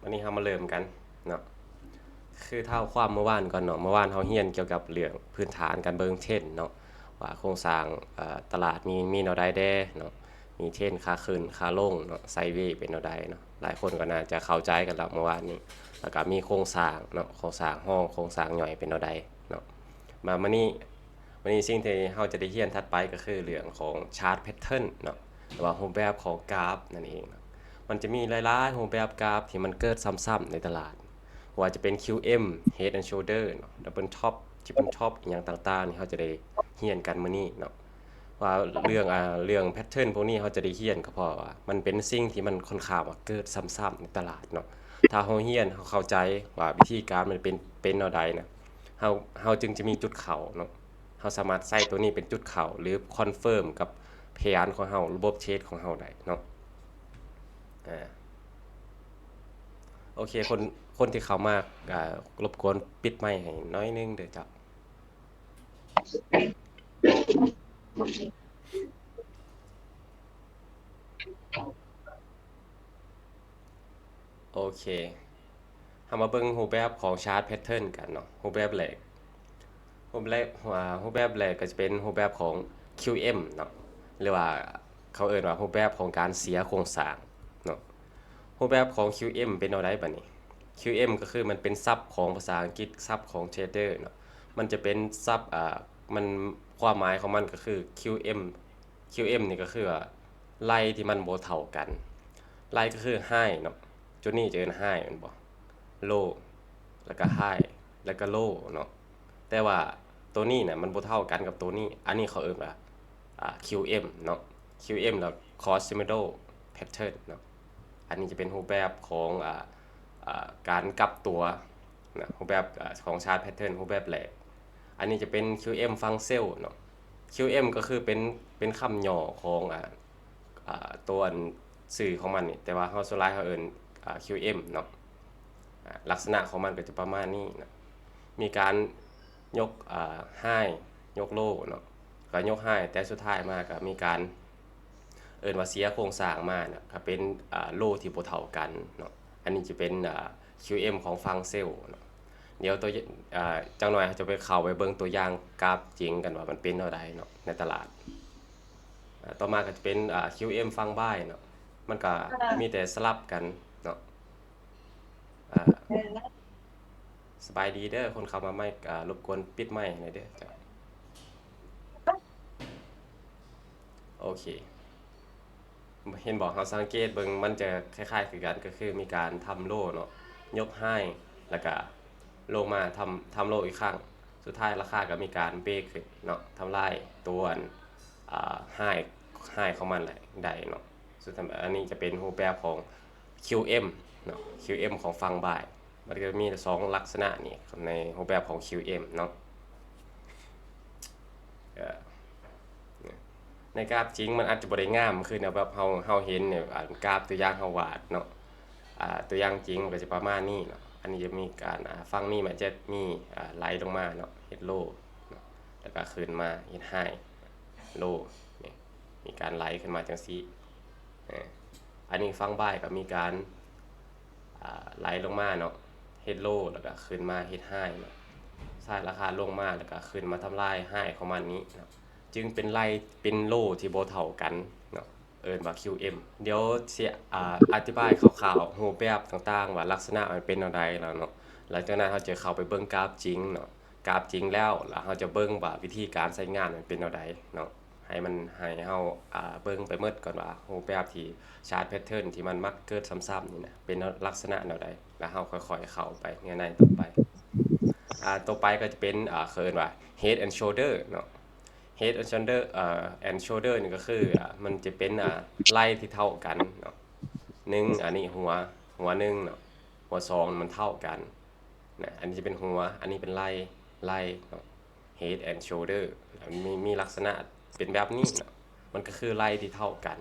ບາດນີ້ເຮົາມາເລີ່ມກັນເນາະ ຄືທ້າວຄວາມເມື່ອວານກ່ອນເນາະ. ເມື່ອວານເຮົາຮຽນກ່ຽວກັບເລື່ອງພື້ນຖານການເບິ່ງເທຣນເນາະ ວ່າໂຄງສ້າງ ເອີ ຕະຫຼາດມີ ມີແນວໃດແດ່ເນາະ ມີເທຣນຂາຂຶ້ນຂາລົງເນາະ ໄຊເວເປັນແນວໃດເນາະ. ຫຼາຍຄົນກໍໜ້າຈະເຂົ້າໃຈກັນແລ້ວເມື່ອວານນີ້. ແລ້ວກໍມີໂຄງສ້າງເນາະ ໂຄງສ້າງຮອງ ໂຄງສ້າງຍ່ອຍເປັນແນວໃດເນາະ. ມາ ມານີ້ ວັນນີ້ສິ່ງທີ່ເຮົາຈະໄດ້ຮຽນຖັດໄປກໍຄືເລື່ອງຂອງ chart pattern ເນາະ ຫຼືວ່າຮູບແບບຂອງກາຟນັ້ນເອງເນາະ. ມັນຈະມີຫຼາຍໆຮູບແບບກາຟທີ່ມັນເກີດຊ້ຳໆໃນຕະຫຼາດ ບໍ່ວ່າຈະເປັນ ຄິວເອັມ head and shoulder ເນາະ double top triple top ອີ່ຫຍັງຕ່າງໆ ທີ່ເຮົາຈະໄດ້ຮຽນກັນມື້ນີ້ເນາະ ວ່າເລື່ອງ ອາ ເລື່ອງ pattern ພວກນີ້ເຮົາຈະໄດ້ຮຽນ ກໍເພາະວ່າມັນເປັນສິ່ງທີ່ມັນຄ່ອນຂ້າງວ່າເກີດຊ້ຳໆໃນຕະຫຼາດເນາະ. ຖ້າເຮົາຮຽນ ເຮົາເຂົ້າໃຈວ່າວິທີການມັນເປັນ ເປັນແນວໃດນະ ເຮົາ ເຮົາຈຶ່ງຈະມີຈຸດເຂົ້າເນາະ. ເຮົາສາມາດໃຊ້ໂຕນີ້ເປັນຈຸດເຂົ້າ ຫຼື confirm ກັບແຜນຂອງເຮົາ ລະບົບເທຣດຂອງເຮົາໄດ້ເນາະ. ອາ ໂອເຄ ຄົນ ຄົນທີ່ເຂົ້າມາ ອາ ລົບກວນປິດໄມໃຫ້ໜ້ອຍໜຶ່ງເດີເຈົ້າ. ໂອເຄ ເຮົາມາເບິ່ງຮູບແບບຂອງ chart pattern ກັນເນາະ. ຮູບແບບແລກ ຮູບແລກ ອາ ຮູບແບບແລກກໍຈະເປັນຮູບແບບຂອງ ຄິວເອັມ ເນາະ ຫຼືວ່າເຂົາເອີ້ນວ່າຮູບແບບຂອງການເສຍໂຄງສ້າງເນາະ. ຮູບແບບຂອງ ຄິວເອັມ ເປັນແນວໃດບາດນີ້? ຄິວເອັມ ກໍຄືມັນເປັນສັບຂອງພາສາອັງກິດ ສັບຂອງເທຣດເດີເນາະ. ມັນຈະເປັນສັບ ອາ ມັນ ຄວາມໝາຍຂອງມັນກໍຄື ຄິວເອັມ ຄິວເອັມ ນີ້ກໍຄືວ່າໄລທີ່ມັນບໍ່ເທົ່າກັນ. ໄລກໍຄື high ເນາະ ຈຸດນີ້ຈະເອີ້ນ high ແມ່ນບໍ່? low ແລ້ວກໍ high ແລ້ວກໍ low ເນາະ. ແຕ່ວ່າໂຕນີ້ນະ ມັນບໍ່ເທົ່າກັນກັບໂຕນີ້. ອັນນີ້ເຂົາເອີ້ນວ່າ ອາ ຄິວເອັມ ເນາະ ຄິວເອັມ ແລ້ວ cross middle pattern ເນາະ. ອັນນີ້ຈະເປັນຮູບແບບຂອງ ອາ ອາ ການກັບຕົວນະ ຮູບແບບ ອາ ຂອງ chart pattern ຮູບແບບແລກ. ອັນນີ້ຈະເປັນ ຄິວເອັມ ຝັ່ງເຊວເນາະ. ຄິວເອັມ ກໍຄືເປັນ ເປັນຄຳຫຍໍ້ຂອງ ອາ ອາ ຕົວອັນຊື່ຂອງມັນນີ້ ແຕ່ວ່າເຮົາ ສ່ວນຫຼາຍເຮົາເອີ້ນ ອາ ຄິວເອັມ ເນາະ. ອາ ລັກສະນະຂອງມັນກໍຈະປະມານນີ້ນະ ມີການຍົກ ອາ high ຍົກ low ເນາະ ກໍຍົກ high ແຕ່ສຸດທ້າຍມາກໍມີການ ເອີ້ນວ່າເສຍໂຄງສ້າງມານະ ກໍເປັນ ອາ low ທີ່ບໍ່ເທົ່າກັນເນາະ. ອັນນີ້ຈະເປັນ ອາ ຄິວເອັມ ຂອງຝັ່ງເຊວເນາະ. ດຽວຕົວ ອາ ຈັກໜ້ອຍເຮົາຈະໄປ ເຂົ້າໄປເບິ່ງຕົວຢ່າງກາຟຈິງກັນວ່າມັນເປັນແນວໃດເນາະ ໃນຕະຫຼາດ. ອາ ຕໍ່ມາກໍຈະເປັນ ອາ ຄິວເອັມ ຝັ່ງບາຍເນາະ ມັນກໍມີແຕ່ສະຫຼັບກັນເນາະ. ອາ ສະບາຍດີເດີ ຄົນເຂົ້າມາໃໝ່ ອາ ລົບກວນປິດໄມໃຫ້ແດ່ເດີເຈົ້າ. ໂອເຄ ເຫັນບໍ່? ເຮົາສັງເກດເບິ່ງ ມັນຈະຄ້າຍໆຄືກັນ ກໍຄືມີການທຳ low ເນາະ ຍົກ high ແລ້ວກະລົງມາທຳ ທຳ low ອີກຄັ້ງ. ສຸດທ້າຍລາຄາກໍມີການເບຣກຂຶ້ນເນາະ ທຳລາຍຕົວ ອາ high high ຂອງມັນແຫຼະ ໄດ້ເນາະ. ສຸດທ້າຍ ອັນນີ້ຈະເປັນຮູບແບບຂອງ ຄິວເອັມ ເນາະ ຄິວເອັມ ຂອງຝັ່ງບາຍ. ມັນກໍຈະມີສອງລັກສະນະນີ້ ໃນຮູບແບບຂອງ ຄິວເອັມ ເນາະ. ເອີ ໃນກາຟຈິງມັນອາດຈະບໍ່ໄດ້ງາມຄືແນວແບບເຮົາ ເຮົາເຫັນໃນ ອາ ກາຟຕົວຢ່າງເຮົາວາດເນາະ. ອາ ຕົວຢ່າງຈິງມັນກໍຈະປະມານນີ້ເນາະ. ອັນນີ້ຈະມີການ ອາ ຝັ່ງນີ້ມັນຈະມີ ອາ ໄຫຼລົງມາເນາະ ເຮັດ low ເນາະ ແລ້ວກໍຂຶ້ນມາເຮັດ high low ນີ້ ມີການໄຫຼຂຶ້ນມາຈັ່ງຊີ້. ເອີ ອັນນີ້ຝັ່ງບາຍກໍມີການ ອາ ໄຫຼລົງມາເນາະ ເຮັດ low ແລ້ວກໍຂຶ້ນມາເຮັດ high ເນາະ. ສາຍລາຄາລົງມາແລ້ວກໍຂຶ້ນມາທຳລາຍ high ຂອງມັນນີ້ເນາະ ຈຶ່ງເປັນໄລ ເປັນ low ທີ່ບໍ່ເທົ່າກັນເນາະ ເອີ້ນວ່າ ຄິວເອັມ. ດຽວຊິ ອາ ອະທິບາຍຄ່າວໆຮູບແບບຕ່າງໆວ່າລັກສະນະມັນເປັນແນວໃດແລ້ວເນາະ. ຫຼັງຈາກນັ້ນເຮົາຈະເຂົ້າໄປເບິ່ງກາຟຈິງເນາະ ກາຟຈິງແລ້ວ ແລ້ວເຮົາຈະເບິ່ງວ່າວິທີການໃຊ້ງານມັນເປັນແນວໃດເນາະ. ໃຫ້ມັນ ໃຫ້ເຮົາ ອາ ເບິ່ງໄປໝົດກ່ອນວ່າ ຮູບແບບທີ່ chart pattern ທີ່ມັນມັກເກີດຊ້ຳໆນີ້ນະ ເປັນລັກສະນະແນວໃດ ແລ້ວເຮົາຄ່ອຍໆເຂົ້າໄປເນື້ອໃນຕໍ່ໄປ. ອາ ຕໍ່ໄປກໍຈະເປັນ ອາ ເຂົາເອີ້ນວ່າ head and shoulder ເນາະ. head and shoulder ເອີ and shoulder ນີ້ກໍຄື ອາ ມັນຈະເປັນ ອາ ໄລທີ່ເທົ່າກັນເນາະ. ໜຶ່ງ ອັນນີ້ຫົວ ຫົວໜຶ່ງເນາະ ຫົວສອງມັນເທົ່າກັນນະ. ອັນນີ້ຈະເປັນຫົວ ອັນນີ້ເປັນໄລ ໄລເນາະ. head and shoulder ມີ ມີລັກສະນະເປັນແບບນີ້ເນາະ ມັນກໍຄືໄລທີ່ເທົ່າກັນ.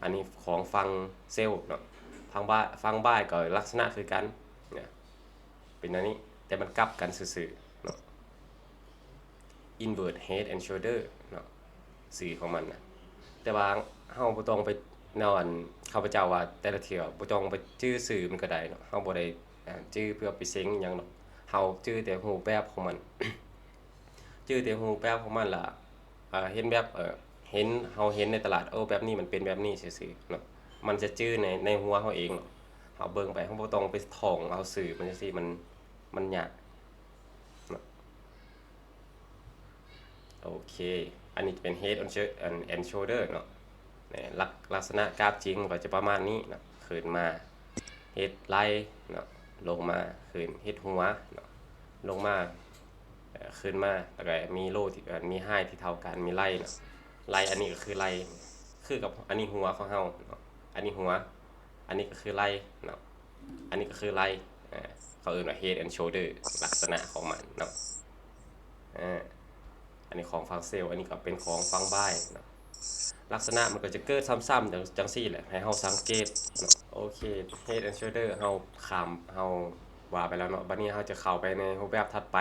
ອັນນີ້ຂອງຝັ່ງເຊວເນາະ ຝັ່ງບາຍ ຝັ່ງບາຍກໍລັກສະນະຄືກັນນະ ເປັນອັນນີ້ ແຕ່ມັນກັບກັນຊື່ໆເນາະ. inverse head and shoulder ເນາະ ຊື່ຂອງມັນນະ. ແຕ່ວ່າເຮົາບໍ່ຕ້ອງໄປ ແນວອັນ ຂ້າພະເຈົ້າວ່າແຕ່ລະເທື່ອບໍ່ຕ້ອງໄປຈື່ຊື່ມັນກໍໄດ້ເນາະ, ເຮົາບໍ່ໄດ້ ອາ ຈື່ເພື່ອໄປເສັງອີ່ຫຍັງດອກ, ເຮົາຈື່ແຕ່ຮູບແບບຂອງມັນ ຈື່ແຕ່ຮູບແບບຂອງມັນລະ ອາ ເຫັນແບບ ເອີ ເຫັນ ເຮົາເຫັນໃນຕະຫຼາດ ໂອ້ ແບບນີ້ມັນເປັນແບບນີ້ຊື່ໆເນາະ, ມັນຈະຈື່ໃນ ໃນຫົວເຮົາເອງເນາະ, ເຮົາເບິ່ງໄປ ເຮົາບໍ່ຕ້ອງໄປທ່ອງເອົາຊື່ມັນຈັ່ງຊີ້ ມັນ ມັນຍາກເນາະ. ໂອເຄ ອັນນີ້ຈະເປັນ Head and Shou- and Shoulder ເນາະ, ແນ ລັກ ລັກສະນະກາບຈິງມັນກໍຈະປະມານນີ້ເນາະ, ຂຶ້ນມາເຮັດໄຫຼ່ເນາະ, ລົງມາຂຶ້ນເຮັດຫົວເນາະ, ລົງມາ ເອີ ຂຶ້ນມາ ແລ້ວກໍມີໂລທີ່ ເອີ ມີໄຮທີ່ເທົ່າກັນ ມີໄລ່ເນາະ, ໄລ່ ອັນນີ້ກໍຄືໄລ່ ຄືກັບ ອັນນີ້ຫົວຂອງເຮົາເນາະ, ອັນນີ້ຫົວ ອັນນີ້ກໍຄືໄລ່ເນາະ, ອັນນີ້ກໍຄືໄລ່ ເອີ ເຂົາເອີ້ນວ່າ Head and Shoulder ລັກສະນະຂອງມັນເນາະ. ອາ ອັນນີ້ຂອງຝັ່ງເຊວ ອັນນີ້ກໍເປັນຂອງຝັ່ງບາຍເນາະ. ລັກສະນະມັນກໍຈະເກີດຊ້ຳໆ ຈັ່ງ ຈັ່ງຊີ້ແຫຼະ ໃຫ້ເຮົາສັງເກດເນາະ. ໂອເຄ Head and Shoulder ເຮົາຂ້າມ ເຮົາວ່າໄປແລ້ວເນາະ, ບັດນີ້ເຮົາຈະເຂົ້າໄປໃນຮູບແບບຖັດໄປ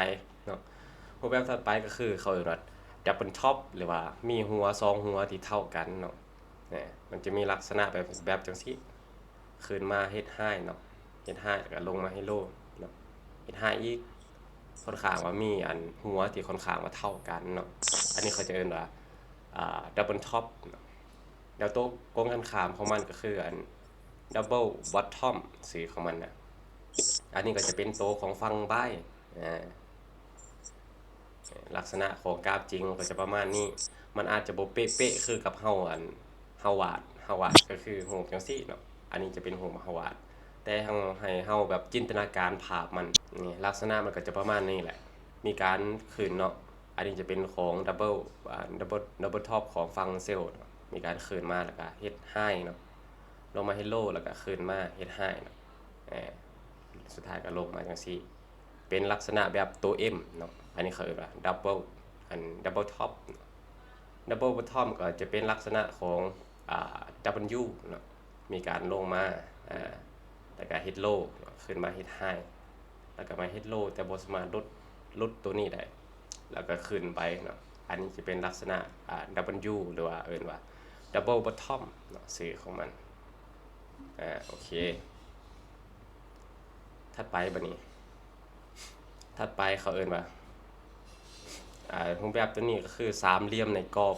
ເນາະ. ຮູບແບບຖັດໄປກໍຄືເຂົາເອີ້ນວ່າ Double Top ຫຼືວ່າມີຫົວສອງຫົວທີ່ເທົ່າກັນເນາະ. ແນ ມັນຈະມີລັກສະນະແບບ ແບບຈັ່ງຊີ້ ຂຶ້ນມາເຮັດໄຮເນາະ, ເຮັດໄຮ ແລ້ວກໍລົງມາເຮັດໂລເນາະ, ເຮັດໄຮອີກ ຄ່ອນຂ້າງວ່າມີອັນຫົວທີ່ຄ່ອນຂ້າງວ່າເທົ່າກັນເນາະ. ອັນນີ້ເຂົາຈະເອີ້ນວ່າ ອ່າ Double Top ເນາະ. ແລ້ວໂຕກົງກັນຂ້າມຂອງມັນກໍຄືອັນ Double Bottom ຊື່ຂອງມັນນະ. ອັນນີ້ກໍຈະເປັນໂຕຂອງຝັ່ງບາຍ ອາ ລັກສະນະຂອງກາບຈິງກໍຈະປະມານນີ້, ມັນອາດຈະບໍ່ເປະໆຄືກັບເຮົາ ອັນ ເຮົາວາດ ເຮົາວາດກໍຄືຮູບຈັ່ງຊີ້ເນາະ, ອັນນີ້ຈະເປັນຮູບເຮົາວາດ ແຕ່ເຮົາ ໃຫ້ເຮົາແບບຈິນຕະນາການພາບມັນ. ນີ້ ລັກສະນະມັນກໍຈະປະມານນີ້ແຫຼະ, ມີການຂຶ້ນເນາະ, ອັນນີ້ຈະເປັນຂອງ Double ອາ Double Double Top ຂອງຝັ່ງເຊວເນາະ, ມີການຂຶ້ນມາ ແລ້ວກໍເຮັດໄຮເນາະ, ລົງມາເຮັດໂລ ແລ້ວກໍຂຶ້ນມາເຮັດໄຮເນາະ, ອາ ສຸດທ້າຍກໍລົງມາຈັ່ງຊີ້. ເປັນລັກສະນະແບບໂຕ M ເນາະ, ອັນນີ້ເຂົາເອີ້ນວ່າ Double ອັນ Double Top ເນາະ. Double Bottom ກໍຈະເປັນລັກສະນະຂອງ ອາ W ເນາະ, ມີການລົງມາ ອາ ແລ້ວກໍເຮັດໂລເນາະ, ຂຶ້ນມາເຮັດໄຮ ແລ້ວກໍມາເຮັດໂລ ແຕ່ບໍ່ສາມາດຫຼຸດ ຫຼຸດໂຕນີ້ໄດ້ ແລ້ວກໍຂຶ້ນໄປເນາະ. ອັນນີ້ຈະເປັນລັກສະນະ ອາ W ຫຼືວ່າເອີ້ນວ່າ Double Bottom ເນາະ ຊື່ຂອງມັນ. ອາ ໂອເຄ ຖັດໄປບັດນີ້ ຖັດໄປເຂົາເອີ້ນວ່າ ອາ ຮູບແບບຕົວນີ້ກໍຄືສາມຫຼ່ຽມໃນກອບ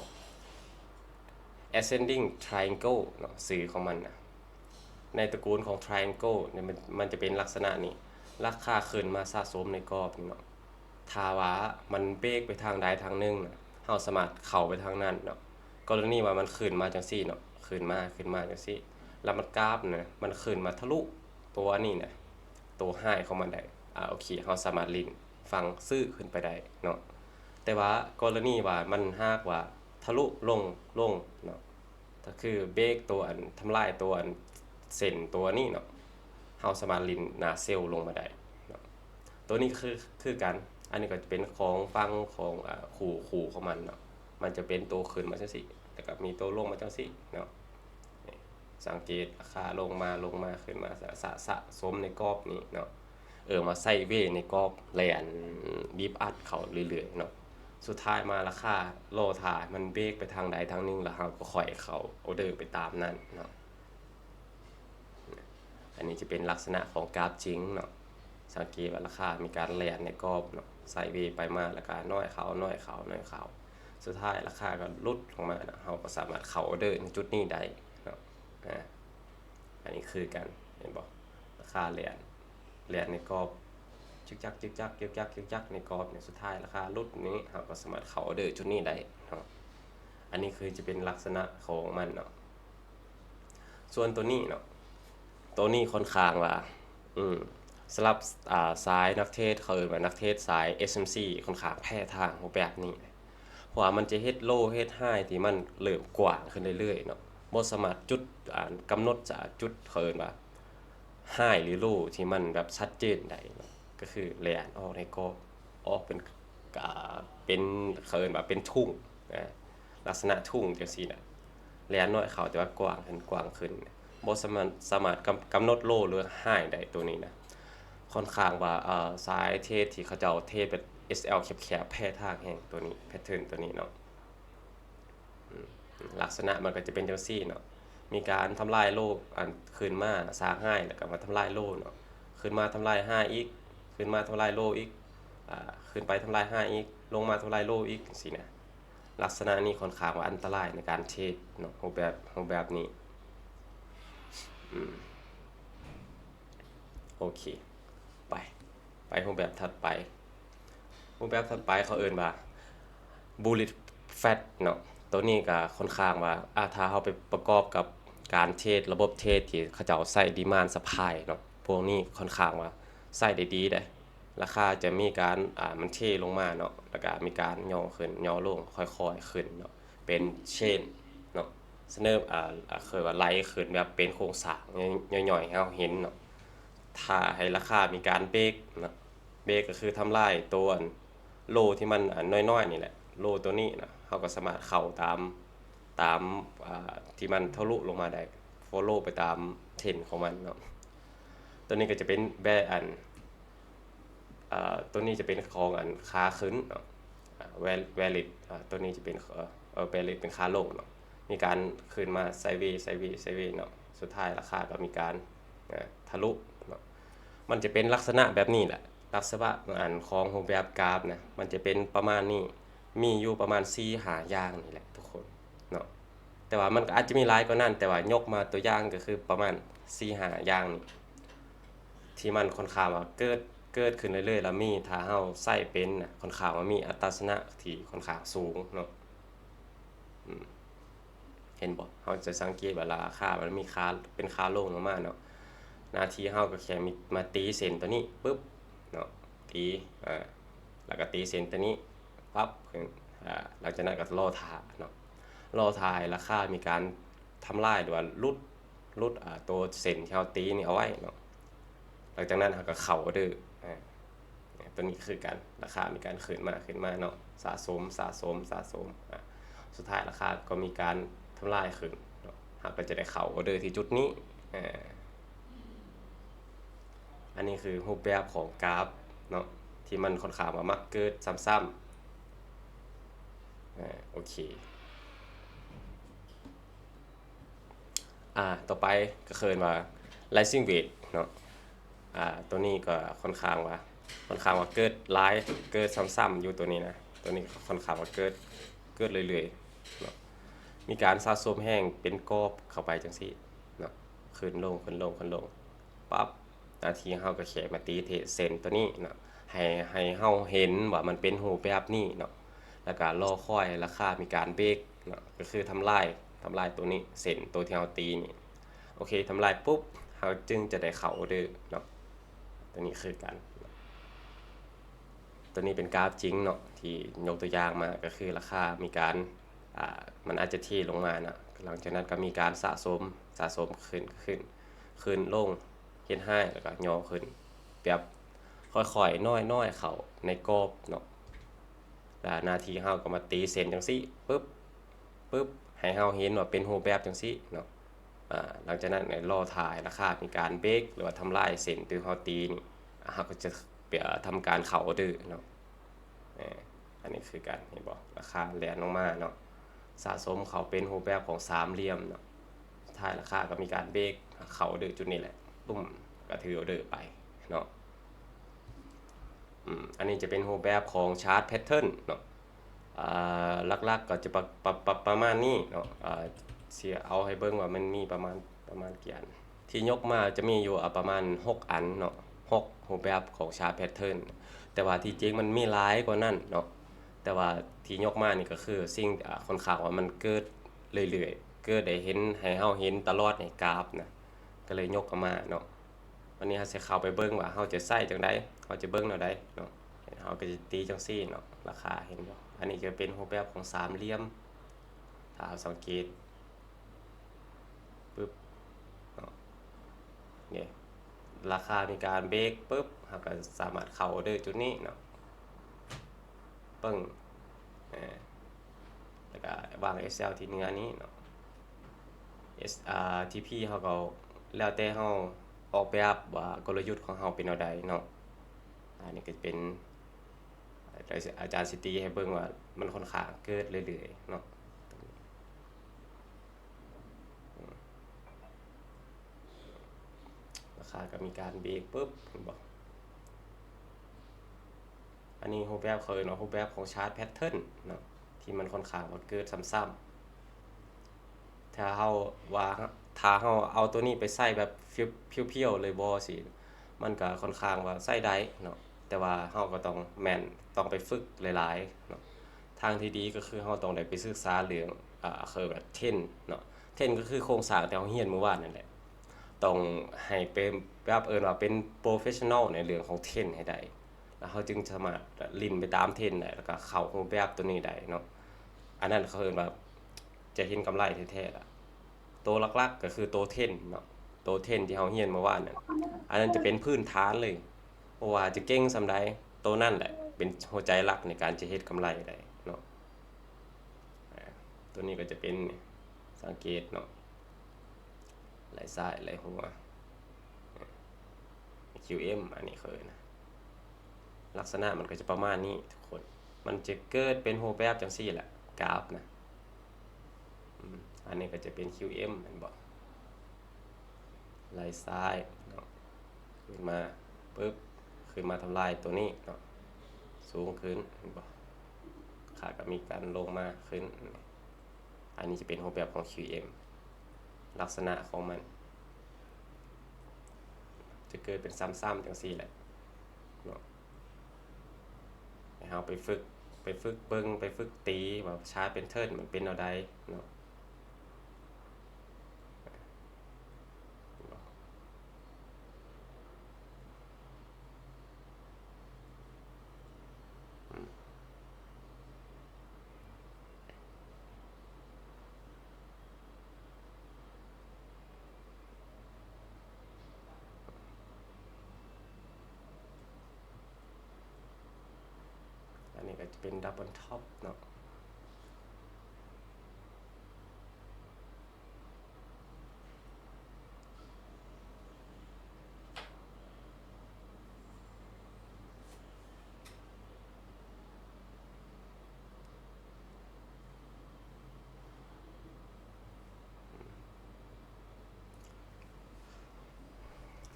Ascending Triangle ເນາະ, ຊື່ຂອງມັນນະ. ໃນຕະກູນຂອງ Triangle ນີ້ ມັນ ມັນຈະເປັນລັກສະນະນີ້, ລາຄາຂຶ້ນມາສະສົມໃນກອບນີ້ເນາະ. ຖ້າວ່າມັນເບກໄປທາງໃດທາງໜຶ່ງນະ ເຮົາສາມາດເຂົ້າໄປທາງນັ້ນເນາະ. ກໍລະນີວ່າມັນຂຶ້ນມາຈັ່ງຊີ້ເນາະ, ຂຶ້ນມາ ຂຶ້ນມາຈັ່ງຊີ້ ແລ້ວມັນກາບນະ ມັນຂຶ້ນມາທະລຸຕົວນີ້ນະ ຕົວໄຮຂອງມັນໄດ້ ອາ ໂອເຄ ເຮົາສາມາດຫຼິ້ນຝັ່ງຊື້ຂຶ້ນໄປໄດ້ເນາະ. ແຕ່ວ່າກໍລະນີວ່າມັນຫາກວ່າທະລຸລົງ ລົງເນາະ, ກໍຄືເບກຕົວອັນ ທຳລາຍຕົວອັນ ເສັ້ນຕົວນີ້ເນາະ, ເຮົາສາມາດຫຼິ້ນໜ້າເຊວລົງມາໄດ້ເນາະ. ຕົວນີ້ຄື ຄືກັນ, ອັນນີ້ກໍຈະເປັນຂອງຝັ່ງຂອງ ອາ ຄູ່ ຄູ່ຂອງມັນເນາະ, ມັນຈະເປັນໂຕຂຶ້ນມາຈັ່ງຊີ້ ແລ້ວກໍມີໂຕລົງມາຈັ່ງຊີ້ເນາະ. ນີ້ ສັງເກດລາຄາລົງມາ ລົງມາ ຂຶ້ນມາ ສະ ສະ ສະສົມໃນກອບນີ້ເນາະ, ເອີ້ນວ່າໄຊເວໃນກອບ ແລ່ນບີບອັດເຂົ້າເລື້ອຍໆເນາະ. ສຸດທ້າຍມາລາຄາລໍຖ້າໃຫ້ມັນເບກໄປທາງໃດທາງໜຶ່ງ ແລ້ວເຮົາກໍຄ່ອຍເຂົ້າອໍເດີໄປຕາມນັ້ນເນາະ. ອັນນີ້ຈະເປັນລັກສະນະຂອງກາບຈິງເນາະ, ສັງເກດວ່າລາຄາມີການແລ່ນໃນກອບເນາະ, ໄຊເວໄປມາ ແລ້ວກໍນ້ອຍເຂົ້າ ນ້ອຍເຂົ້າ ນ້ອຍເຂົ້າ, ສຸດທ້າຍລາຄາກໍຫຼຸດລົງມາເນາະ, ເຮົາກໍສາມາດເຂົ້າອໍເດີໃນຈຸດນີ້ໄດ້ເນາະ. ອາ ອັນນີ້ຄືກັນ ເຫັນບໍ່? ລາຄາແລ່ນ ແລ່ນໃນກອບ ຈຶກຈັກ ຈຶກຈັກ ຈຶກຈັກ ຈຶກຈັກ ໃນກອບນີ້, ສຸດທ້າຍລາຄາຫຼຸດນີ້ ເຮົາກໍສາມາດເຂົ້າອໍເດີຈຸດນີ້ໄດ້ເນາະ. ອັນນີ້ຄືຈະເປັນລັກສະນະຂອງມັນເນາະ. ສ່ວນໂຕນີ້ເນາະ, ໂຕນີ້ຄ່ອນຂ້າງວ່າ ອືມ ສຳລັບ ອາ ສາຍນັກເທຣດ ເຂົາເອີ້ນວ່ານັກເທຣດສາຍ ເອັສ ເອັມ ຊີ ຄ່ອນຂ້າງແພ້ທາງຮູບແບບນີ້, ເພາະວ່າມັນຈະເຮັດໂລເຮັດໄຮທີ່ມັນເລີ່ມກວ້າງຂຶ້ນເລື້ອຍໆເນາະ, ບໍ່ສາມາດຈຸດ ອາ ກຳນົດຈະຈຸດ ເຂົາເອີ້ນວ່າໄຮ ຫຼື ໂລ ທີ່ມັນແບບຊັດເຈນໄດ້ເນາະ, ກໍຄືແລ່ນອອກໃນກອບ ອອກເປັນ ກະເປັນ ເຂົາເອີ້ນວ່າເປັນທຸ່ງນະ, ລັກສະນະທຸ່ງຈັ່ງຊີ້ນະ, ແລ່ນນ້ອຍເຂົ້າ ແຕ່ວ່າກວ້າງຂຶ້ນ ກວ້າງຂຶ້ນ, ບໍ່ສາມາດ ສາມາດກຳ ກຳນົດໂລ ຫຼື ໄຮໄດ້ໂຕນີ້ນະ. ຂ້ອນຂ້າງວ່າ ເອີ ສາຍເທຣດທີ່ເຂົາເຈົ້າເທຣດແບບ ເອສ ແອລ ແຄບໆ ແພ້ທາງແຮງໂຕນີ້ ແພັດເທີນໂຕນີ້ເນາະ. ອືມ ລັກສະນະມັນກໍຈະເປັນຈັ່ງຊີ້ເນາະ, ມີການທຳລາຍໂລ ອັນ ຂຶ້ນມາສ້າງໄຮ ແລ້ວກໍມາທຳລາຍໂລເນາະ, ຂຶ້ນມາທຳລາຍໄຮອີກ, ຂຶ້ນມາທຳລາຍໂລອີກ, ອາ ຂຶ້ນໄປທຳລາຍໄຮອີກ, ລົງມາທຳລາຍໂລອີກ ຈັ່ງຊີ້ນະ. ລັກສະນະນີ້ຂ້ອນຂ້າງວ່າອັນຕະລາຍໃນການເທຣດເນາະ, ຮູບແບບ ຮູບແບບນີ້. ອືມ ໂອເຄ ໄປ ໄປຮູບແບບຖັດໄປ. ຮູບແບບຖັດໄປເຂົາເອີ້ນວ່າ Bullish Flash ເນາະ. ໂຕນີ້ກໍຂ້ອນຂ້າງວ່າ ອາ ຖ້າເຮົາໄປປະກອບກັບການເທຣດ ລະບົບເທຣດທີ່ເຂົາເຈົ້າໃຊ້ Demand Supply ເນາະ, ພວກນີ້ຂ້ອນຂ້າງວ່າໃຊ້ໄດ້ດີເດ້. ລາຄາຈະມີການ ອາ ມັນເທລົງມາເນາະ, ແລ້ວກໍມີການຫຍໍ້ຂຶ້ນຫຍໍ້ລົງ ຄ່ອຍໆຂຶ້ນເນາະ, ເປັນ chain ເນາະ, ສະເນີ ອາ ອາ ເອີ້ນວ່າໄຫຼຂຶ້ນແບບເປັນໂຄງສ້າງ ຫຍ້ອຍໆໃຫ້ເຮົາເຫັນເນາະ. ຖ້າໃຫ້ລາຄາມີການເບຣກເນາະ, ເບຣກກໍຄືທຳລາຍໂຕອັນ low ທີ່ມັນອັນນ້ອຍໆນີ້ແຫຼະ, low ໂຕນີ້ນະ ເຮົາກໍສາມາດເຂົ້າຕາມ ຕາມ ອາ ທີ່ມັນທະລຸລົງມາໄດ້ follow ໄປຕາມ trend ຂອງມັນເນາະ. ໂຕນີ້ກໍຈະເປັນແບບອັນ ອາ ໂຕນີ້ຈະເປັນຂອງອັນຂາຂຶ້ນເນາະ, ອາ bear- bearish ອາ ໂຕນີ້ຈະເປັນ ເອີ bearish ເປັນຂາລົງເນາະ, ມີການຂຶ້ນມາ sideways sideways sideways ເນາະ, ສຸດທ້າຍລາຄາກໍມີການ ອາ ທະລຸເນາະ. ມັນຈະເປັນລັກສະນະແບບນີ້ແຫຼະ, ລັກສະນະອັນຂອງຮູບແບບກາຟນະ ມັນຈະເປັນປະມານນີ້, ມີຢູ່ປະມານສີ່ຫ້າຢ່າງນີ້ແຫຼະທຸກຄົນເນາະ. ແຕ່ວ່າມັນກໍອາດຈະມີຫຼາຍກວ່ານັ້ນ, ແຕ່ວ່າຍົກມາຕົວຢ່າງກໍຄືປະມານສີ່ຫ້າຢ່າງນີ້ ທີ່ມັນຂ້ອນຂ້າງວ່າເກີດ ເກີດຂຶ້ນເລື້ອຍໆ ແລ້ວມີ ຖ້າເຮົາໃຊ້ເປັນນະ ຂ້ອນຂ້າງວ່າມີອັດຕາຊະນະທີ່ຂ້ອນຂ້າງສູງເນາະ. ອືມ ເຫັນບໍ່? ເຮົາຈະສັງເກດວ່າລາຄາມັນມີຂາ ເປັນຂາລົງລົງມາເນາະ, ໜ້າທີ່ເຮົາກໍແຄ່ມີ ມາຕີເສັ້ນຕົວນີ້ປຶບເນາະ, ຕີ ອາ ແລ້ວກໍຕີເສັ້ນຕົວນີ້ປັບຂຶ້ນ, ອາ ຫຼັງຈາກນັ້ນກໍລໍຖ້າເນາະ, ລໍຖ້າໃຫ້ລາຄາມີການທຳລາຍ ຫຼືວ່າຫຼຸດ ຫຼຸດ ອາ ຕົວເສັ້ນທີ່ເຮົາຕີນີ້ເອົາໄວ້ເນາະ. ຫຼັງຈາກນັ້ນເຮົາກໍເຂົ້າອອເດີ ອາ ຕົວນີ້ຄືກັນ, ລາຄາມີການຂຶ້ນມາ ຂຶ້ນມາເນາະ, ສະສົມ ສະສົມ ສະສົມ, ອາ ສຸດທ້າຍລາຄາກໍມີການທຳລາຍຂຶ້ນເນາະ, ເຮົາກໍຈະໄດ້ເຂົ້າອອເດີທີ່ຈຸດນີ້. ອາ ອັນນີ້ຄືຮູບແບບຂອງກາຟເນາະ ທີ່ມັນຂ້ອນຂ້າງວ່າມັກເກີດຊ້ຳໆ. ອາ ໂອເຄ. ອາ ຕໍ່ໄປກໍເອີ້ນວ່າ Rising Wedge ເນາະ, ອາ ຕົວນີ້ກໍຂ້ອນຂ້າງວ່າ ຂ້ອນຂ້າງວ່າເກີດຫຼາຍ ເກີດຊ້ຳໆຢູ່ຕົວນີ້ນະ, ຕົວນີ້ຂ້ອນຂ້າງວ່າເກີດ ເກີດເລື້ອຍໆເນາະ, ມີການສະສົມແຮງເປັນກອບເຂົ້າໄປຈັ່ງຊີ້ເນາະ, ຂຶ້ນລົງ ຂຶ້ນລົງ ຂຶ້ນລົງ ປັບ ໜ້າທີ່ເຮົາກໍແຄ່ມາຕີເທຣດເສັ້ນຕົວນີ້ເນາະ ໃຫ້ ໃຫ້ເຮົາເຫັນວ່າມັນເປັນຮູບແບບນີ້ເນາະ, ແລ້ວກໍລໍຄອຍໃຫ້ລາຄາມີການເບຣກເນາະ, ກໍຄືທຳລາຍ ທຳລາຍຕົວນີ້ ເສັ້ນຕົວທີ່ເຮົາຕີນີ້. ໂອເຄ ທຳລາຍປຸບ ເຮົາຈຶ່ງຈະໄດ້ເຂົ້າອອເດີເນາະ, ຕົວນີ້ຄືກັນ. ຕົວນີ້ເປັນກາຟຈິງເນາະ ທີ່ຍົກຕົວຢ່າງມາ ກໍຄືລາຄາມີການ ອາ ມັນອາດຈະເທລົງມາເນາະ, ຫຼັງຈາກນັ້ນກໍມີການສະສົມ ສະສົມຂຶ້ນ ຂຶ້ນ ຂຶ້ນລົງ ເຮັດໄຮ ແລ້ວກໍຫຍໍ້ຂຶ້ນ ແບບຄ່ອຍໆ ນ້ອຍໆ ເຂົ້າໃນກອບເນາະ, ແລ້ວໜ້າທີ່ເຮົາກໍມາຕີເສັ້ນຈັ່ງຊີ້ ປຶບ ປຶບ ໃຫ້ເຮົາເຫັນວ່າເປັນຮູບແບບຈັ່ງຊີ້ເນາະ. ອາ ຫຼັງຈາກນັ້ນກໍລໍຖ້າໃຫ້ລາຄາມີການເບຣກ ຫຼືວ່າທຳລາຍເສັ້ນທີ່ເຮົາຕີນີ້ ເຮົາກໍຈະ ອາ ທຳການເຂົ້າອອເດີເນາະ. ອາ ອັນນີ້ຄືກັນ ເຫັນບໍ່? ລາຄາແລ່ນລົງມາເນາະ, ສະສົມເຂົ້າເປັນຮູບແບບຂອງສາມຫຼ່ຽມເນາະ, ສຸດທ້າຍລາຄາກໍມີການເບຣກ ເຂົ້າອອເດີຈຸດນີ້ແຫຼະ ປຶ້ມ ກໍຖືອອເດີໄປເນາະ. ອືມ ອັນນີ້ຈະເປັນຮູບແບບຂອງ Chart Pattern ເນາະ. ອາ ຫຼັກໆກໍຈະປະ ປະ ປະ ປະມານນີ້ເນາະ, ອາ ຊິເອົາໃຫ້ເບິ່ງວ່າມັນມີປະມານ ປະມານກ່ຽນ ທີ່ຍົກມາຈະມີຢູ່ ອາ ປະມານຫົກອັນເນາະ, ຫົກຮູບແບບຂອງ Chart Pattern, ແຕ່ວ່າທີ່ຈິງມັນມີຫຼາຍກວ່ານັ້ນເນາະ, ແຕ່ວ່າທີ່ຍົກມານີ້ກໍຄືສິ່ງ ອາ ຂ້ອນຂ້າງວ່າມັນເກີດເລື້ອຍໆ ເກີດໃຫ້ເຫັນ ໃຫ້ເຮົາເຫັນຕະຫຼອດໃນກາຟນະ, ກໍເລີຍຍົກເອົາມາເນາະ. ວັນນີ້ເຮົາຊິເຂົ້າໄປເບິ່ງວ່າເຮົາຈະໃຊ້ຈັ່ງໃດ ເຮົາຈະເບິ່ງແນວໃດເນາະ. ເຮົາກໍຈະຕີຈັ່ງຊີ້ເນາະ, ລາຄາເຫັນບໍ່? ອັນນີ້ຈະເປັນຮູບແບບຂອງສາມຫຼ່ຽມ ຖ້າເຮົາສັງເກດ ປຶບເນາະ, ນີ້ ລາຄາມີການເບຣກປຶບ ເຮົາກໍສາມາດເຂົ້າອອເດີຈຸດນີ້ເນາະ, ປຶ້ງ ອາ ແລ້ວກໍວາງ SL ທີ່ເໜືອນີ້ເນາະ. ເອສ ອາ TP ເຮົາກໍແລ້ວແຕ່ເຮົາອອກແບບວ່າກົນລະຍຸດຂອງເຮົາເປັນແນວໃດເນາະ. ອັນນີ້ກໍຈະເປັນ ອາຈານຊິຕີໃຫ້ເບິ່ງວ່າມັນຂ້ອນຂ້າງເກີດເລື້ອຍໆເນາະ. ອືມ ຂ້າກໍມີການເບຣກປຶບ ເຫັນບໍ່? ອັນນີ້ຮູບແບບເຂົາເອີ້ນວ່າຮູບແບບຂອງຊາດແພັດເທີນເນາະ ທີ່ມັນຂ້ອນຂ້າງວ່າເກີດຊ້ຳໆ. ຖ້າເຮົາວ່າ ຖ້າເຮົາເອົາໂຕນີ້ໄປໃຊ້ແບບພຽວໆເລີຍບໍ່ຊີ້ ມັນກໍຂ້ອນຂ້າງວ່າໃຊ້ໄດ້ເນາະ ແຕ່ວ່າເຮົາກໍຕ້ອງແມ່ນ ຕ້ອງໄປຝຶກຫຼາຍໆເນາະ. ທາງທີ່ດີກໍຄືເຮົາຕ້ອງໄດ້ໄປສຶກສາເລື່ອງ ອາ ເຂົາເອີ້ນວ່າເທຣນເນາະ ເທຣນກໍຄືໂຄງສ້າງທີ່ເຮົາຮຽນມື້ວານນັ້ນແຫຼະ ຕ້ອງໃຫ້ເປັນແບບເອີ້ນວ່າເປັນໂປຣເຟສຊັນນໍໃນເລື່ອງຂອງເທຣນໃຫ້ໄດ້ ແລ້ວເຮົາຈຶ່ງສາມາດຫຼິ້ນໄປຕາມເທຣນໄດ້ ແລ້ວກໍເຂົ້າຮູບແບບໂຕນີ້ໄດ້ເນາະ. ອັນນັ້ນເຂົາເອີ້ນວ່າຈະເຫັນກຳໄລແທ້ໆລະ. ໂຕຫຼັກໆກໍຄືໂຕເທຣນເນາະ ໂຕເທຣນທີ່ເຮົາຮຽນເມື່ອວານນັ້ນ ອັນນັ້ນຈະເປັນພື້ນຖານເລີຍ ບໍ່ວ່າຈະເກັ່ງສ່ຳໃດ ໂຕນັ້ນແຫຼະເປັນຫົວໃຈຫຼັກໃນການຈະເຮັດກຳໄລໄດ້ເນາະ. ອາ ໂຕນີ້ກໍຈະເປັນ ສັງເກດເນາະ ໄລ່ຊ້າຍໄລ່ຂວາ ຄິວເອັມ ອັນນີ້ເຂົາເອີ້ນນະ ລັກສະນະມັນກໍຈະປະມານນີ້ທຸກຄົນ ມັນຈະເກີດເປັນຮູບແບບຈັ່ງຊີ້ແຫຼະ ກາຟນະ. ອືມ ອັນນີ້ກໍຈະເປັນຄິວເອັມ ແມ່ນບໍ່? ໄລ່ຊ້າຍເນາະ ຂຶ້ນມາປຶບ ຂຶ້ນມາທຳລາຍໂຕນີ້ເນາະ ສູງຂຶ້ນ ເຫັນບໍ່? ຂາກໍມີການລົງມາຂຶ້ນ. ອັນນີ້ຈະເປັນຮູບແບບຂອງຄິວເອັມ ລັກສະນະຂອງມັນຈະເກີດເປັນຊ້ຳໆ ຈັ່ງຊີ້ແຫຼະເນາະ. ໃຫ້ເຮົາໄປຝຶກ ໄປຝຶກເບິ່ງ ໄປຝຶກຕີວ່າຊາດແພັດເທີນມັນເປັນແນວໃດເນາະ. ອັນນີ້ກໍຈະເປັນດັບເບິນທັອບເນາະ.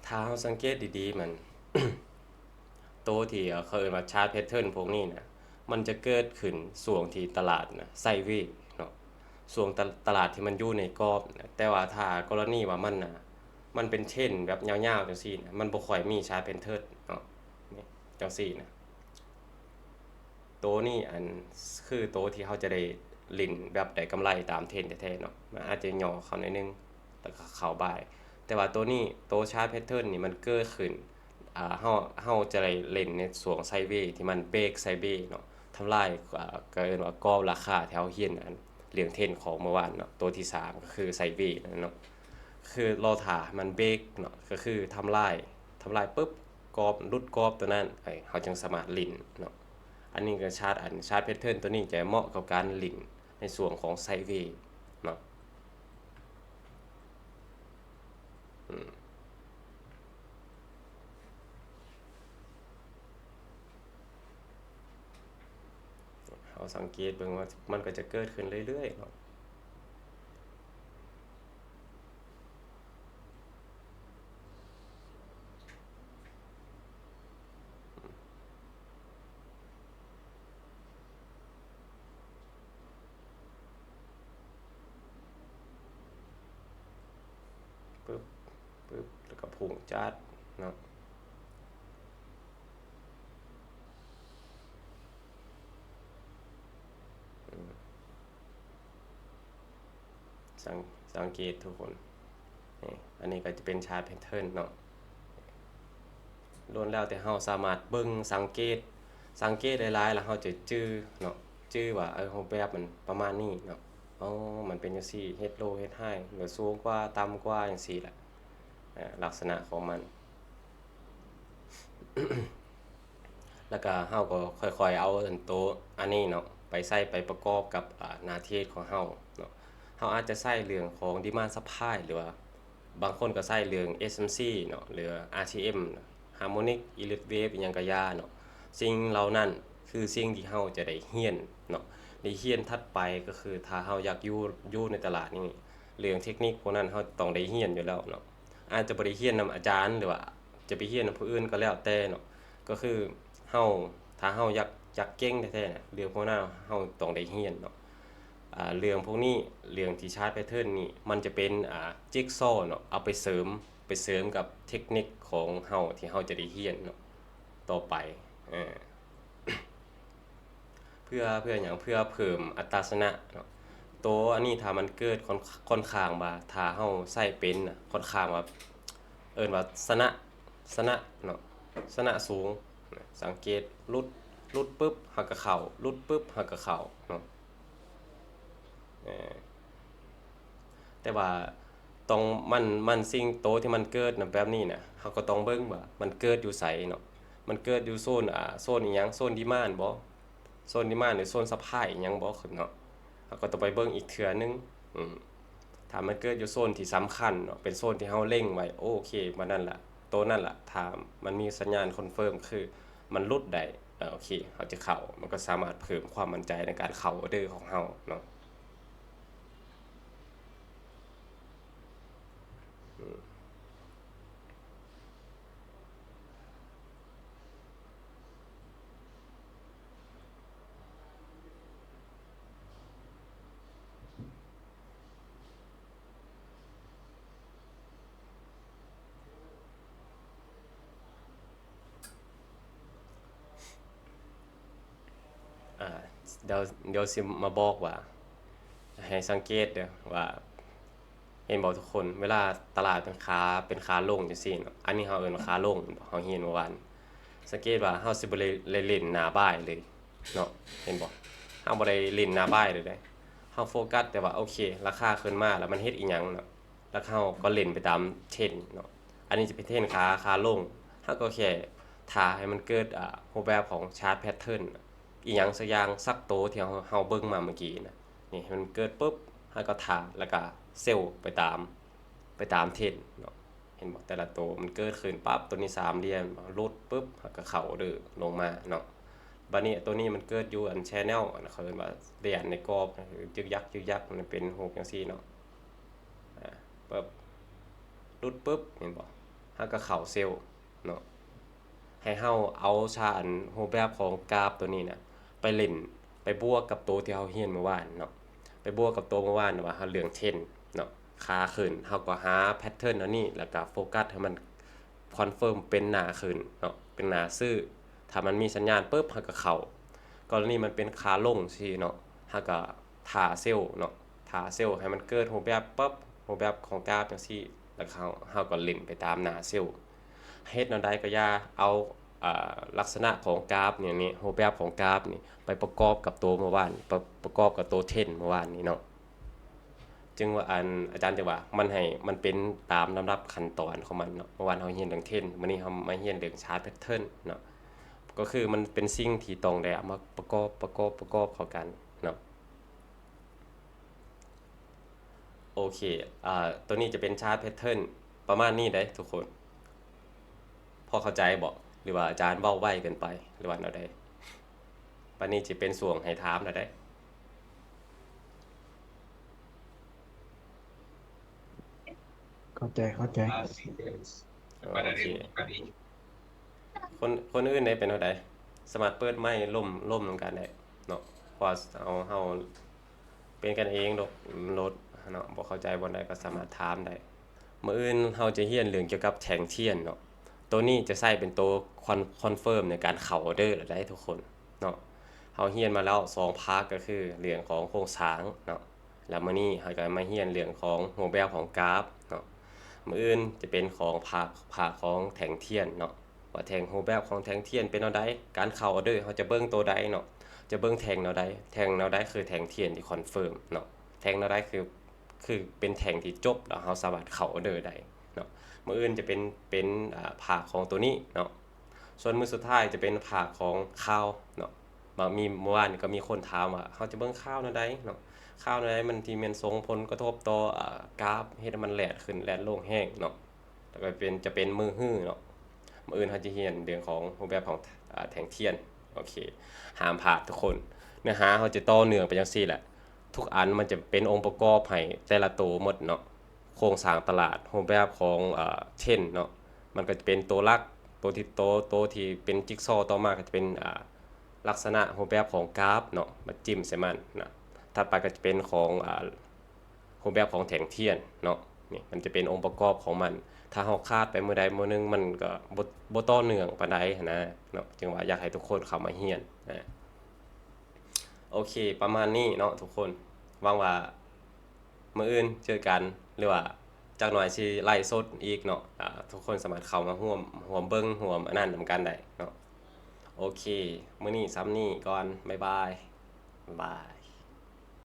ຖ້າເຮົາສັງເກດດີໆ ມັນ ໂຕທີ່ເຂົາເອີ້ນວ່າຊາດແພັດເທີນພວກນີ້ນະ ມັນຈະເກີດຂຶ້ນຊ່ວງທີ່ຕະຫຼາດນະໄຊເວເນາະ ຊ່ວງຕະ ຕະຫຼາດທີ່ມັນຢູ່ໃນກອບນະ. ແຕ່ວ່າຖ້າກໍລະນີວ່າມັນນະ ມັນເປັນເທຣນແບບຍາວໆ ຈັ່ງຊີ້ນະ ມັນບໍ່ຄ່ອຍມີຊາດແພັດເທີນເນາະ ນີ້ ຈັ່ງຊີ້ນະ. ໂຕນີ້ ອັນ ຄືໂຕທີ່ເຮົາຈະໄດ້ຫຼິ້ນແບບໄດ້ກຳໄລຕາມເທຣນແທ້ໆເນາະ ມັນອາດຈະຫຍໍ້ເຂົ້າໜ້ອຍໜຶ່ງ ແລ້ວກໍເຂົ້າບາຍ. ແຕ່ວ່າໂຕນີ້ ໂຕຊາດແພັດເທີນນີ້ມັນເກີດຂຶ້ນ ອ່າ ເຮົາ ເຮົາຈະໄດ້ຫຼິ້ນໃນຊ່ວງໄຊເວທີ່ມັນເບຣກໄຊເວເນາະ ທຳລາຍ ອ່າ ກໍເອີ້ນວ່າກອບລາຄາທີ່ເຮົາຮຽນ ອັນ ເລື່ອງເທຣນຂອງເມື່ອວານເນາະ ໂຕທີສາມກໍຄືໄຊເວນັ້ນເນາະ ຄືລໍຖ້າໃຫ້ມັນເບຣກເນາະ ກໍຄືທຳລາຍ ທຳລາຍປຶບ ກອບ ຫຼຸດກອບໂຕນັ້ນ ເຮົາຈຶ່ງສາມາດຫຼິ້ນເນາະ. ອັນນີ້ກໍຊາດ ອັນ ຊາດແພັດເທີນໂຕນີ້ຈະເໝາະກັບການຫຼິ້ນໃນຊ່ວງຂອງໄຊເວເນາະ. ອືມ ເຮົາສັງເກດເບິ່ງວ່າມັນກໍຈະເກີດຂຶ້ນເລື້ອຍໆເນາະ. ປຶບ ປຶບ ແລ້ວກໍພຸ່ງຈາດເນາະ. ອືມ ສັງ ສັງເກດທຸກຄົນ ນີ້ ອັນນີ້ກໍຈະເປັນຊາດແພັດເທີນເນາະ. ລ້ວນແລ້ວແຕ່ເຮົາສາມາດເບິ່ງ ສັງເກດ ສັງເກດຫຼາຍໆ ແລ້ວເຮົາຈະຈື່ເນາະ ຈື່ວ່າ ເອີ ຮູບແບບມັນປະມານນີ້ເນາະ. ອໍ ມັນເປັນຈັ່ງຊີ້ ເຮັດໂລ ເຮັດໄຮ ຫຼືສູງກວ່າ ຕ່ຳກວ່າ ຈັ່ງຊີ້ແຫຼະ ອາ ລັກສະນະຂອງມັນ. ແລ້ວກະເຮົາກໍຄ່ອຍໆເອົາອັນໂຕອັນນີ້ເນາະ ໄປໃສ່ໄປປະກອບກັບ ອາ ໜ້າເທຣດຂອງເຮົາເນາະ. ເຮົາອາດຈະໃຊ້ເລື່ອງຂອງດີມານຊັບພາຍ ຫຼືວ່າບາງຄົນກໍໃຊ້ເລື່ອງເອັສເອັມຊີເນາະ ຫຼືອາທີເອັມ ຮາໂມນິກ ອີລິດເວບ ອີ່ຫຍັງກະຢ່າເນາະ. ສິ່ງເຫຼົ່ານັ້ນຄືສິ່ງທີ່ເຮົາຈະໄດ້ຮຽນເນາະ ໄດ້ຮຽນຖັດໄປກໍຄືຖ້າເຮົາຢາກຢູ່ ຢູ່ໃນຕະຫຼາດນີ້ ເລື່ອງເທັກນິກພວກນັ້ນເຮົາຕ້ອງໄດ້ຮຽນຢູ່ແລ້ວເນາະ. ອາດຈະບໍ່ໄດ້ຮຽນນຳອາຈານ ຫຼືວ່າຈະໄປຮຽນນຳຜູ້ອື່ນກໍແລ້ວແຕ່ເນາະ. ກໍຄືເຮົາ ຖ້າເຮົາຢາກ ຢາກເກັ່ງແທ້ໆນະ ເລື່ອງພວກນັ້ນເຮົາຕ້ອງໄດ້ຮຽນເນາະ. ອາ ເລື່ອງພວກນີ້ ເລື່ອງທີ່ຊາດແພັດເທີນນີ້ ມັນຈະເປັນ ອາ ຈິກຊໍເນາະ ເອົາໄປເສີມ ໄປເສີມກັບເທັກນິກຂອງເຮົາທີ່ເຮົາຈະໄດ້ຮຽນເນາະ ຕໍ່ໄປ ເອີ ເພື່ອ ເພື່ອຫຍັງ? ເພື່ອເພີ່ມອັດຕາຊະນະເນາະ. ໂຕອັນນີ້ຖ້າມັນເກີດ ຂ້ອນ ຂ້ອນຂ້າງວ່າ ຖ້າເຮົາໃຊ້ເປັນນະ ຂ້ອນຂ້າງວ່າ ເອີ້ນວ່າຊະນະ ຊະນະເນາະ ຊະນະສູງ. ສັງເກດ ຫຼຸດ ຫຼຸດປຶບ ເຮົາກໍເຂົ້າ ຫຼຸດປຶບ ເຮົາກໍເຂົ້າເນາະ. ເອີ ແຕ່ວ່າຕ້ອງ ມັນ ມັນ ສິ່ງໂຕທີ່ມັນເກີດນະ ແບບນີ້ນະ ເຮົາກໍຕ້ອງເບິ່ງວ່າມັນເກີດຢູ່ໃສເນາະ. ມັນເກີດຢູ່ໂຊນ ອາ ໂຊນອີ່ຫຍັງ? ໂຊນດີມານບໍ? ໂຊນດີມານ ຫຼື ໂຊນຊັບພາຍອີ່ຫຍັງບໍເນາະ? ເຮົາກໍຕ້ອງໄປເບິ່ງອີກເທື່ອໜຶ່ງ. ອືມ ຖ້າມັນເກີດຢູ່ໂຊນທີ່ສຳຄັນເນາະ ເປັນໂຊນທີ່ເຮົາເລັງໄວ້ ໂອເຄ ບັດນັ້ນລະ ໂຕນັ້ນລະ ຖ້າມັນມີສັນຍານຄອນເຟີມ ຄືມັນຫຼຸດໄດ້ ເອີ ໂອເຄ ເຮົາຈະເຂົ້າ ມັນກໍສາມາດເພີ່ມຄວາມໝັ້ນໃຈໃນການເຂົ້າອໍເດີຂອງເຮົາເນາະ. ອາ ດຽວ ດຽວຊິມາບອກວ່າ ໃຫ້ສັງເກດເດີວ່າ ເຫັນບໍ່ທຸກຄົນ? ເວລາຕະຫຼາດເປັນຂາ ເປັນຂາລົງຈັ່ງຊີ້ເນາະ ອັນນີ້ເຮົາເອີ້ນວ່າຂາລົງ ເຮົາຮຽນເມື່ອວານ. ສັງເກດວ່າເຮົາຊິບໍ່ໄດ້ ໄດ້ຫຼິ້ນໜ້າບາຍເລີຍເນາະ ເຫັນບໍ່? ເຮົາບໍ່ໄດ້ຫຼິ້ນໜ້າບາຍເລີຍເດ້ ເຮົາໂຟກັສແຕ່ວ່າ ໂອເຄ ລາຄາຂຶ້ນມາແລ້ວມັນເຮັດອີ່ຫຍັງເນາະ ແລ້ວເຮົາກໍຫຼິ້ນໄປຕາມເທຣນເນາະ. ອັນນີ້ຈະເປັນເທຣນຂາ ຂາລົງ ເຮົາກໍແຄ່ຖ້າໃຫ້ມັນເກີດ ອາ ຮູບແບບຂອງຊາດແພັດເທີນ ອີ່ຫຍັງສັກຢ່າງ ສັກໂຕທີ່ເຮົາ ເຮົາເບິ່ງມາເມື່ອກີ້ນະ ນີ້ ໃຫ້ມັນເກີດປຶບ ເຮົາກໍຖ້າ ແລ້ວກໍເຊວໄປຕາມ ໄປຕາມເທຣນເນາະ ເຫັນບໍ່? ແຕ່ລະໂຕມັນເກີດຂຶ້ນປັບ ໂຕນີ້ສາມຫຼ່ຽມ ຫຼຸດປຶບ ເຮົາກໍເຂົ້າອໍເດີລົງມາເນາະ. ບາດນີ້ໂຕນີ້ມັນເກີດຢູ່ອັນແຊນແນວ ອັນເຂົາເອີ້ນວ່າຫຼຽນໃນກອບ ຍຶກຍັກ ຍຶກຍັກ ມັນເປັນຮູບຈັ່ງຊີ້ເນາະ. ອາ ປຶບ ຫຼຸດປຶບ ເຫັນບໍ່? ເຮົາກໍເຂົ້າເຊວເນາະ. ໃຫ້ເຮົາເອົາຊາ ອັນຮູບແບບຂອງກາບໂຕນີ້ນະ ໄປຫຼິ້ນ ໄປບວກກັບໂຕທີ່ເຮົາຮຽນເມື່ອວານເນາະ ໄປບວກກັບໂຕເມື່ອວານວ່າເຮົາເລື່ອງເທຣນເນາະ ຂາຂຶ້ນ ເຮົາກໍຫາແພັດເທີນອັນນີ້ ແລ້ວກໍໂຟກັສໃຫ້ມັນຄອນເຟີມເປັນໜ້າຂຶ້ນເນາະ ເປັນໜ້າຊື້ ຖ້າມັນມີສັນຍານປຶບ ເຮົາກໍເຂົ້າ. ກໍລະນີມັນເປັນຂາລົງຊີ້ເນາະ ເຮົາກໍຖ້າເຊວເນາະ ຖ້າເຊວໃຫ້ມັນເກີດຮູບແບບປຶບ ຮູບແບບຂອງກາບຈັ່ງຊີ້ ແລ້ວເຮົາ ເຮົາກໍຫຼິ້ນໄປຕາມໜ້າເຊວ. ເຮັດແນວໃດກໍຢ່າເອົາ ອາ ລັກສະນະຂອງກາບນີ້ ຮູບແບບຂອງກາບນີ້ ໄປປະກອບກັບໂຕເມື່ອວານ ປະ ປະກອບກັບໂຕເທຣນເມື່ອວານນີ້ເນາະ. ຈຶ່ງວ່າ ອັນ ອາຈານຈະວ່າ ມັນໃຫ້ ມັນເປັນຕາມລຳດັບຂັ້ນຕອນຂອງມັນເນາະ. ເມື່ອວານເຮົາຮຽນເລື່ອງເທຣນ ມື້ນີ້ເຮົາມາຮຽນເລື່ອງຊາດແພັດເທີນເນາະ. ກໍຄືມັນເປັນສິ່ງທີ່ຕ້ອງໄດ້ເອົາມາປະກອບ ປະກອບ ປະກອບເຂົ້າກັນເນາະ. ໂອເຄ ອາ ໂຕນີ້ຈະເປັນຊາດແພັດເທີນປະມານນີ້ເດ້ທຸກຄົນ. ພໍເຂົ້າໃຈບໍ່? ຫຼືວ່າອາຈານເວົ້າໄວເກີນໄປ ຫຼືວ່າແນວໃດ? ບັດນີ້ຈະເປັນຊ່ວງໃຫ້ຖາມແລ້ວເດ້. ເຂົ້າໃຈ ເຂົ້າໃຈ. ໂອເຄ ຄົນ ຄົນອື່ນເດ້ ເປັນແນວໃດ? ສາມາດເປີດໄມລົມ ລົມນຳກັນໄດ້ເນາະ ເພາະວ່າເຮົາ ເຮົາ ເປັນກັນເອງໂລດ ໂລດເນາະ ບໍ່ເຂົ້າໃຈບ່ອນໃດກໍສາມາດຖາມໄດ້. ມື້ອື່ນເຮົາຈະຮຽນເລື່ອງກ່ຽວກັບແທ່ງທຽນເນາະ. ໂຕນີ້ຈະໃຊ້ເປັນໂຕຄອນ ຄອນເຟີມໃນການເຂົ້າອໍເດີແລ້ວໄດ໋ທຸກຄົນເນາະ. ເຮົາຮຽນມາແລ້ວສອງພາກ ກໍຄືເລື່ອງຂອງໂຄງສ້າງເນາະ ແລ້ວມື້ນີ້ເຮົາກໍມາຮຽນເລື່ອງຂອງຮູບແບບຂອງກາບເນາະ. ມື້ອື່ນຈະເປັນຂອງພາກ ພາກຂອງແທ່ງທຽນເນາະ. ວ່າແທ່ງ ຮູບແບບຂອງແທ່ງທຽນເປັນແນວໃດ, ການເຂົ້າອໍເດີເຮົາຈະເບິ່ງໂຕໃດເນາະ, ຈະເບິ່ງແທ່ງແນວໃດ, ແທ່ງແນວໃດຄືແທ່ງທຽນທີ່ຄອນເຟີມເນາະ, ແທ່ງແນວໃດຄື ຄືເປັນແທ່ງທີ່ຈົບແລ້ວເຮົາສາມາດເຂົ້າອໍເດີໄດ້ເນາະ. ມື້ອື່ນຈະເປັນ ເປັນ ອາ ພາກຂອງໂຕນີ້ເນາະ, ສ່ວນມື້ສຸດທ້າຍຈະເປັນພາກຂອງຂ່າວເນາະ. ບາງ ມີ ເມື່ອວານນີ້ກໍມີຄົນຖາມວ່າ ເຮົາຈະເບິ່ງຂ່າວແນວໃດເນາະ, ຂ່າວແນວໃດມັນທີ່ແມ່ນສົ່ງຜົນກະທົບຕໍ່ ອາ ກາບ ເຮັດໃຫ້ມັນແລ່ນຂຶ້ນແລ່ນລົງແຮງເນາະ. ແລ້ວກໍເປັນ ຈະເປັນມື້ຮືເນາະ. ມື້ອື່ນເຮົາຈະຮຽນເລື່ອງຂອງຮູບແບບຂອງ ອາ ແທ່ງທຽນ. ໂອເຄ ຫ້າມພາດທຸກຄົນ. ເນື້ອຫາເຮົາຈະຕໍ່ເນື່ອງໄປຈັ່ງຊີ້ແຫຼະ. ທຸກອັນມັນຈະເປັນອົງປະກອບໃຫ້ແຕ່ລະໂຕໝົດເນາະ. ໂຄ ໂຄງສ້າງຕະຫຼາດ ຮູບແບບຂອງ ເອີ ເທຣນເນາະ ມັນກໍຈະເປັນໂຕຫຼັກ ໂຕທີ່ ໂຕ ໂຕທີ່ເປັນຈິກຊໍ ຕໍ່ມາກໍຈະເປັນ ອາ ລັກສະນະຮູບແບບຂອງກຣາຟເນາະ ມາຈິ້ມໃສ່ມັນນະ. ຖັດໄປກໍຈະເປັນຂອງ ອາ ຮູບແບບຂອງແທ່ງທຽນເນາະ ນີ້ມັນຈະເປັນອົງປະກອບຂອງມັນ. ຖ້າເຮົາຂາດໄປມື້ໃດມື້ໜຶ່ງ ມັນກໍບໍ່ ບໍ່ຕໍ່ເນື່ອງປານໃດຫັ້ນນະເນາະ. ຈຶ່ງວ່າຢາກໃຫ້ທຸກຄົນເຂົ້າມາຮຽນນະ. ໂອເຄ ປະມານນີ້ເນາະທຸກຄົນ. ຫວັງວ່າມື້ອື່ນເຈີກັນ ຫຼືວ່າຈັກໜ່ອຍຊິໄລຟ໌ສົດອີກເນາະ. ອາ ທຸກຄົນສາມາດເຂົ້າມາຮ່ວມ ຮ່ວມເບິ່ງ ຮ່ວມອັນນັ້ນນຳກັນໄດ້ເນາະ. ໂອເຄ ມື້ນີ້ສ່ຳນີ້ກ່ອນ. ບາຍບາຍ. ບາຍ.